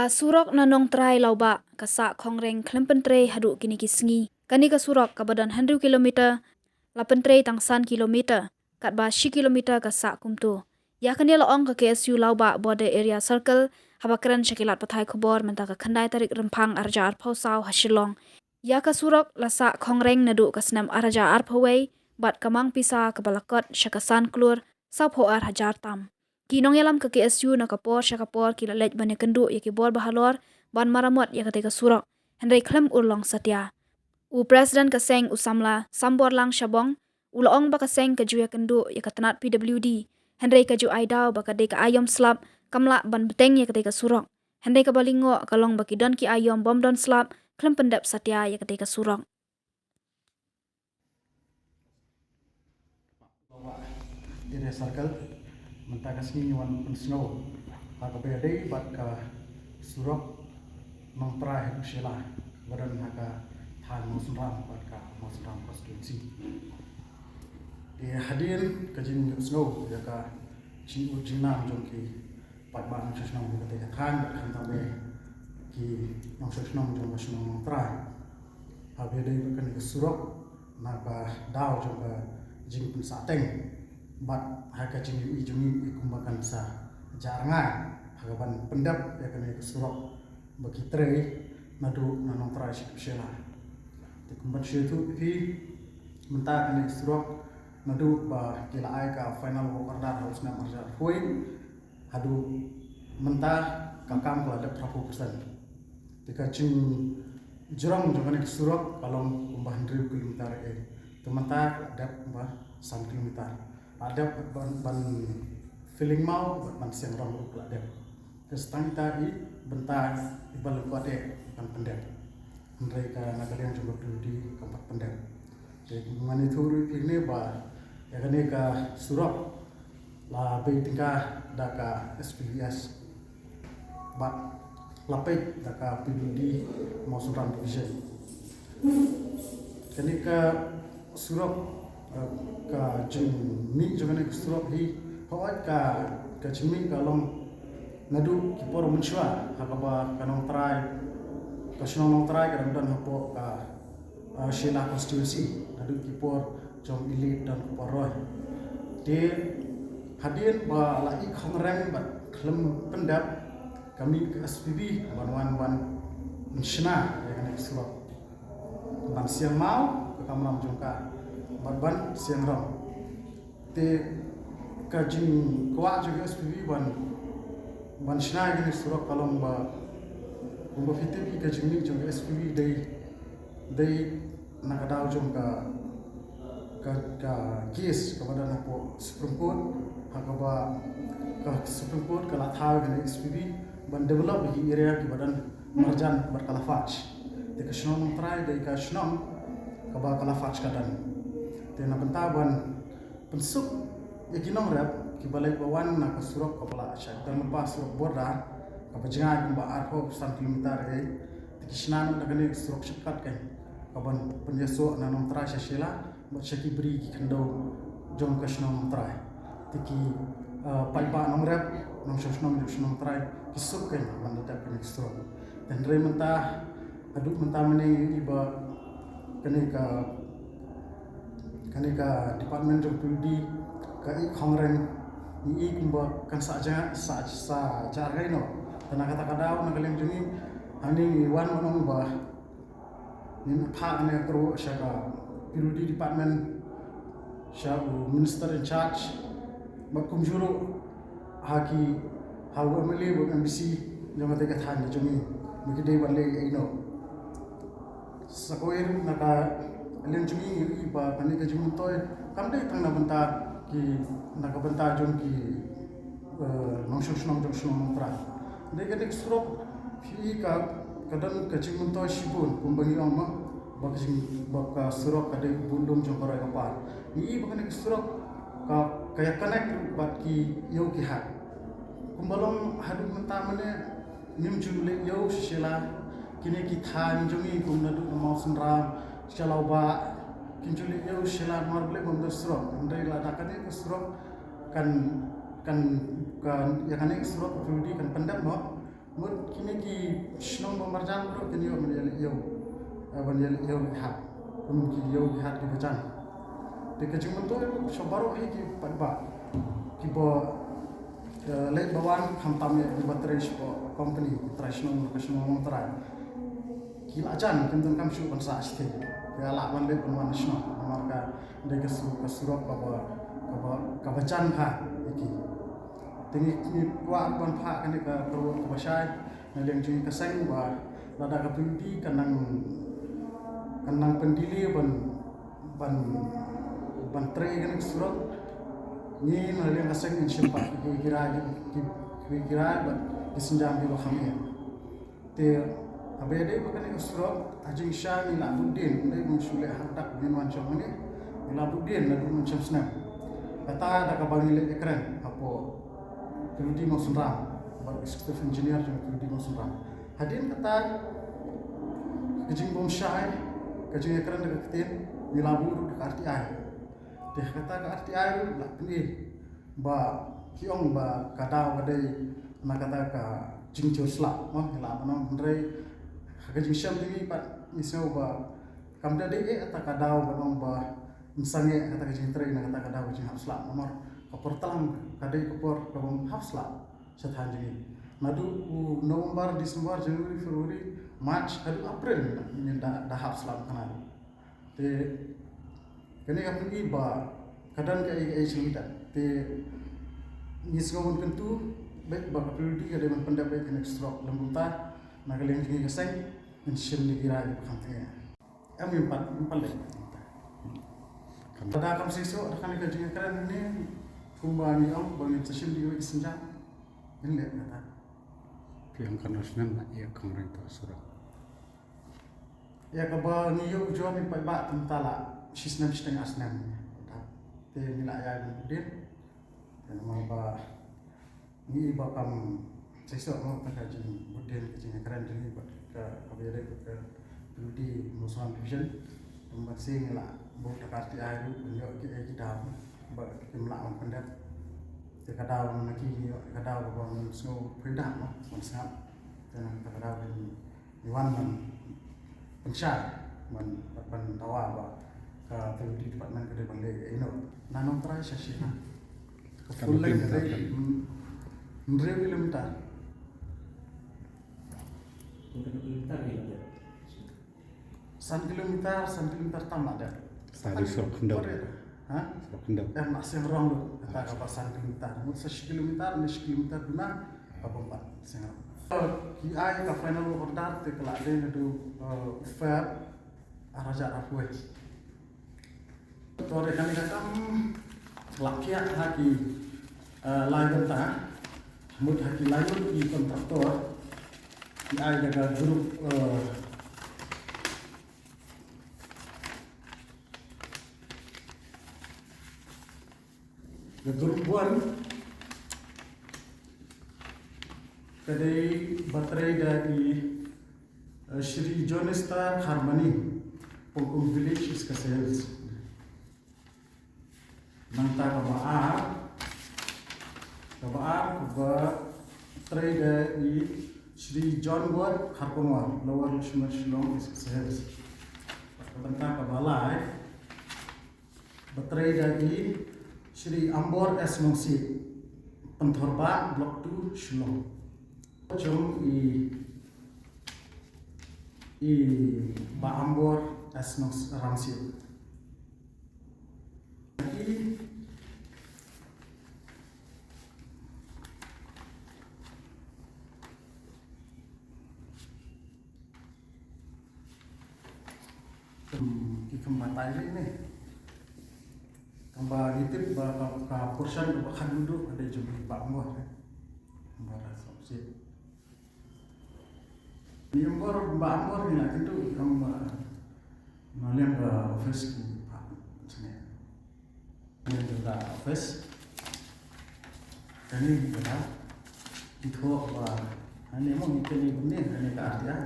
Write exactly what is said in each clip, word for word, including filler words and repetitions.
Surok na Nongtrai Lawbah ka sah khongreng khlem pyntrei haduh kine ki sngi. Kane ka surok kaba don hynriew kilometer la pyntrei tang san kilometer, katba shi kilometer ka sah kumto. Ïa kane la ong ka K S U Lawbah Border Area Circle haba kren sha ki lad pathai khubor mynta ka khyndai tarik Rymphang arhajar arphew saw ha Shillong. Ïa ka surok la sah khongreng naduh ka snem arhajar arphew wei bad ka mang pisa kaba la kot sha ka san klur sawphew ar hajar tam. Ki nongïalam ka K S U na ka por sha ka por ki la leit ban ïakynduh ïa ki bor bahalor ban maramot ïa katei ka surok, hynrei khlem urlong satia. U President ka seng u samla Samborlang Shabong u la ong ba ka seng ka ju ïakynduh ïa ka tnat P W D, hynrei ka ju ai daw ba ka dei ka aïom slap, kam lah ban bteng ïa katei ka surok. Hynrei kaba lyngngoh ka long ba ki don ki aïom bym don slap khlem pyndep satia ïa katei ka surok. Lawbah Area Circle, mynta ka sngi ngi wan pynsngew ha kaba ïadei bad ka surok Nongtrai haduh Shella, ba don ha ka thaiñ Mawsynram bad ka Mawsynram constituency. Te hadien ka jingïohsngew ïa ka jingud jingnam jong ki paidbah nongshong shnong jong katei ka thaiñ bad khamtam eh ki nongshong shnong jong ka shnong Nongtrai haba ïadei bad kane ka surok, na ka daw jong ka jingpynsahteng bad ha ka jingïohi jong ngi kumba kan sa jar ngai ha kaban pyndep ïa kane ka surok ba ki trei naduh na Nongtrai sha Shella. Te kumba shu ïathuh ïa phi, mynta kane ka surok naduh ba ki la ai ka final work order ha u snem arhajar arphew haduh mynta ka kam ka la dep phraphew percent. Te ka jingjrong jong kane ka surok ka long kumba hynriew kilometer eh. Te mynta ka la dep kumba san kilometer. La dep ban, ban filling maw bad ban siang rong ruh ka la dep. Te sa tang ita i bynta iba lyngkot eh ban pyndep. Hynrei ka na ka liang jong ka P W D kam pat pyndep. Te ngan ïathuh ruh ïa phi kane ba ïa kane ka surok la bei tyngka da ka S P V S bad la peit da ka P W D Mawsynram Division. Kane ka surok, eh, ka jingmih jong kane ka surok hi, hooid ka, ka jingmih ka long naduh ki por mynshuwa ha kaba ka Nongtrai, ka shnong Nongtrai ka dang don hapoh ka, eh, Shella constituency naduh ki por jong i Late Don Kpoh Roy. Te hadien ba la ïoh khongreng bad khlem pyndep, ka mih ka S P V ban wan ban shna ïa kane ka surok, ban siang maw ka kamram jong ka bad ban siang rong. Te ka jingkwah jong ka S P V ban, ban shna ïa kane ka surok ka long ba kumba phi tip hi ka jingmih jong ka S P V dei, dei na ka daw jong ka, ka, ka case kaba don hapoh Supreme Court, ha kaba ka Supreme Court ka la thaw ïa kane ka S P V ban develop ïa ki area kiba don marjan bad ka la fach. Te ka shnong Nongtrai dei ka shnong kaba ka la fach ka don. Te na bynta ban pynsuk ïa ki nongrep kiba leit ba wan na ka surok kaba la shah don lypa, surok border kaba jngai kumba arphew san kilometer eh. Te ki shna na kane ka surok shortcut kan kaban pynïasoh na Nongtrai sha Shella bad sha ki bri ki khyndew jong ka shnong Nongtrai. Te ki, eh, paidbah nongrep, nongshong shnong jong ka shnong Nongtrai ki suk kan ban da dep kane ka surok. Te hynrei mynta, haduh mynta mynne i ba kane ka, kane ka department jong P W D ka ïoh khongreng, ngi i kumba kan sa ja, sa, sa jar ngai noh. Te na kata ka daw na ka liang jong ngi, hangne ngi wan wan ong ba ngin phah kane ka ruh sha ka P W D department, sha u minister in charge, bad kumjuh ruh ha ki, ha u M L A bad M D C jong kata ka thaiñ ka jong ngi, ba ki dei ban leh ïa ino. Sa kawei ruh na ka liang jong ngi ngi i ba kane ka jingmyntoi kam dei tang na bynta ki, na ka bynta jong ki, eh, nongshong shnong jong shnong Nongtrai. Dei kane ka surok phi i ka, ka don ka jingmyntoi shibun kumba ngi ong ma, ba ka jing, ba ka surok ka dei u bun lum jong ka roi ka par. Ngi i ba kane ka surok ka, ka ïa connect bad ki ïew ki hat. Kumba long haduh mynta mynne ngim ju leh ïew sha Shella, kine ki thaiñ jong ngi kum naduh na Mawsynram, sha Lawbah, kim ju leh ïew sha Shella namar balei? Bym don surok. Hynrei lada kane ka surok kan, kan, kan, ïa kane ka surok ka P W D kan pyndep noh, Mut kine ki shnong ba marjan ruh kin ïoh ban ïaleh ïew, eh, ban ïaleh ïew ki hat. Kum ki ïew ki hat kiba jan. Te ka jingmyntoi ruh sha baroh hi ki paidbah kiba, eh, leit ba wan, khamtam ïa kiba trei sha company, ki trai shnong, ka shnong Longtrai. Ki la jan, kim donkam shuh ban sah shatei. Ki la lah ban leit ban wan na shnong. Namar ka dei ka su-, ka surok kaba, kaba, kaba jan ha ïa ki. Te ngi, ngi kwah ban phah kane ka kyrwoh kaba shai na liang jong ka seng ba lada ka P W D kan nang, kan nang pyndelay ban, ban, ban trei kane ka surok, ngi na liang ka seng ngin shim pat ki, ki rai, ki, ki, ki rai bad ki sienjam kiba kham ïa. Te haba ïadei bad kane ka surok, ha jingshisha ngi la bud dien, ym dei ban shu leh ha khadar ngin wan shong hangne, ngi la bud dien naduh mynshem snem. Kata da kaba ngi leit ïakren hapoh P W D Mawsynram, bad executive engineer jong P W D Mawsynram. Hadien kata, ka jingbymshai, ka jingïakren da ka ktien, ngi la buh ruh da ka R T I. Te kata ka R T I ruh la pyni ba ki ong ba ka daw ka dei na kata ka jingjur slap, mo, ngi la ban ong, hynrei ha ka jingshem jong ngi pat ngi sngew ba kam da dei eh kata ka daw ban ong ba ym sangeh kata ka jingtrei na kata ka daw ka jinghap slap, namar ka por tlang ka dei ka por kabym hap slap sha thaiñ jong ngi. Naduh u November, December, January, February, March haduh April ngin da, da hap slap kane. Te kane ka pyni ba ka don kaei kaei sha lyndet. Te ngi sngew ban kyntu beit ba ka P W D ka dei ban pyndep beit kane ka surok, lem bynta na ka liang jong ngi ka seng ngin shim ïa ki rai ba kham teng. Em, ngim pat, ngim pat leh. Lada kam seisoh da kane ka jingïakren ne, kumba ngi ong ba ngin sa shim ïa ki sienjam, ngin leh kata. Phi ong katno snem la ïa kong reng to surok? Ïa kaba ngi ïoh ujor ngi paidbah te mynta la shi snem shiteng ar snem. Te ngi la ïai ban bud dien. Te namar ba ngi i ba kam seisoh mo, kata ka jingbud dien, ka jingïakren jong ngi bad ka, kaba ïadei bad ka P W D Mawsynram Division. Te mynta ngi la buh da ka R T I ruh ban ïoh kiei ki daw ba kim lah ban pyndep. Te ka daw na ki ngi ïoh ka daw kaba ngi sngew pyrshah mo, ban sngap. Te na kata ka daw ngi wan ban pynshai, ban, ban dawa ba ka P W D department ka dei ban leh ïa ino. Na Nongtrai sha Shillong. Ka full length ka dei, mm, hynriew kilometer. San kilometer, san kilometer tam la dep. Sa dei surok khyndew. Ha? Surok khyndew. Em, la seng rong lut. Kata kaba san kilometer. Mut sa shi kilometer, ne shi kilometer duna, kaba empat seng rong. Ki ai ka final work order te ka la dei naduh, eh, Feb, ar hajar arphew. To re kane ka kam la pynïaid ha ki, eh, lai bynta, mut ha ki lai ngut ki contractor, ki ai da ka group, eh, ka group one, ka dei ba trei da i, eh, Shri John Star Harmony, Pongkung Village, East Khasi Hills. Nangta kaba ar, kaba ar, kaba trei da i Shri John Ward Kharkongor, Lower Lashmer, Shillong, East Khasi Hills. Bad ka bynta kaba lai, ba trei da i Shri Ambor S Nongsiej, Pynthorbah, Block two, Shillong. Jong i, i Bah Ambor S Nongsiej, Ramsiej. I Kum ki kham batai ri ne. Tang ba ngi tip ba ka, ka portion kaba khatduh ka dei jong i Bah Ambor, eh. Ambor Ramsiej. Ni Ambor, Bah Ambor ngi la kyntu ki ong ba na liang ka office ki phah sngewbha. Ngi la office. Kane ka, ki thoh ba, kane mo ngi kane kumne, kane ka article.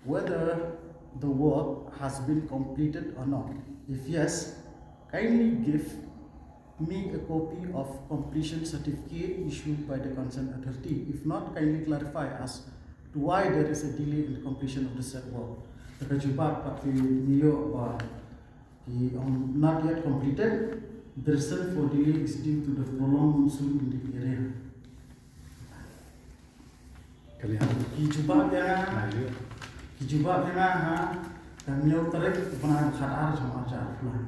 Whether the work has been completed or not. If yes, kindly give me a copy of completion certificate issued by the concerned authority. If not, kindly clarify as to why there is a delay in the completion of the said work. Te ka jubab pat ki ngi ïoh ba ki ong not yet completed. The reason for delay is due to the prolonged monsoon in the area. Kalian. Ki jubab ïa nga. Ki jubab ïa nga ha ka hynñiew tarik bnai khatar jong ar hajar arphew lai.